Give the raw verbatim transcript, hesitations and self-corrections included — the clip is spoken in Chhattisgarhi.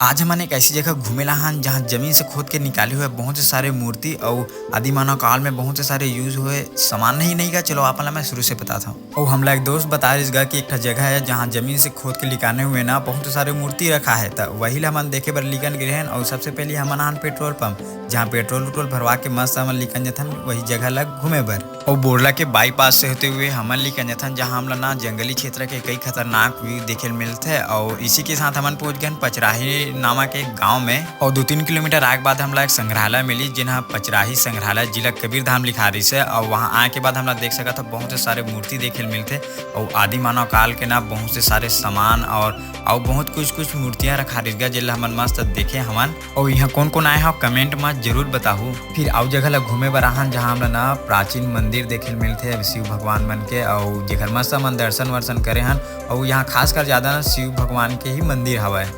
आज हमन एक ऐसी जगह घूमे ला हन, जहाँ जमीन से खोद के निकाले हुए बहुत से सारे मूर्ति अउ आदि मानव काल में बहुत से सारे यूज हुए सामान नहीं, नहीं का। चलो, आप ला मैं शुरू से बताता हूँ। अउ हमला एक दोस्त बता रहिस गा कि एक ठा जगह है, जहाँ जमीन से खोद के निकाले हुए ना बहुत सारे मूर्ति रखा है, त वही ला हमन देखे बर निकल गए हन। अउ सबसे पहले हमन आन पेट्रोल पंप, जहाँ पेट्रोल उट्रोल भरवा के मस्त हमन निकल जथन वही जगह ला घूमे बर। अउ बोरला के बाईपास से होते हुए हमन निकल जथन, जहाँ हमला ना जंगली क्षेत्र के कई खतरनाक व्यू देखे ल मिलथे। अउ इसी के साथ हमन पहुँच गए पचराही नामक एक गाँव में। अउ दो तीन किलोमीटर आए के बाद हमला एक संग्रहालय मिली, जेन ह पचराही संग्रहालय, जिला कबीर धाम लिखा रहिस हे। अउ वहाँ आए के बाद हमला देख सकत ह बहुत सारे मूर्ति देखे ल मिलथे, अउ आदि मानव काल के ना बहुत से सारे सामान और अउ बहुत कुछ कुछ मूर्तियां रखा रहिस गा, जेला हमन मस्त देखे हवन। अउ यहाँ कौन कौन आए हो, कमेंट में जरूर बताहू। फिर अउ जगह ला घूमे बर आहन, जहाँ हमला ना प्राचीन मंदिर देखे ल मिलथे शिव भगवान मन के, अउ जेकर मस्त हमन दर्शन वर्शन करे हन। अउ यहाँ खासकर ज्यादा ना शिव भगवान के ही मंदिर हवय।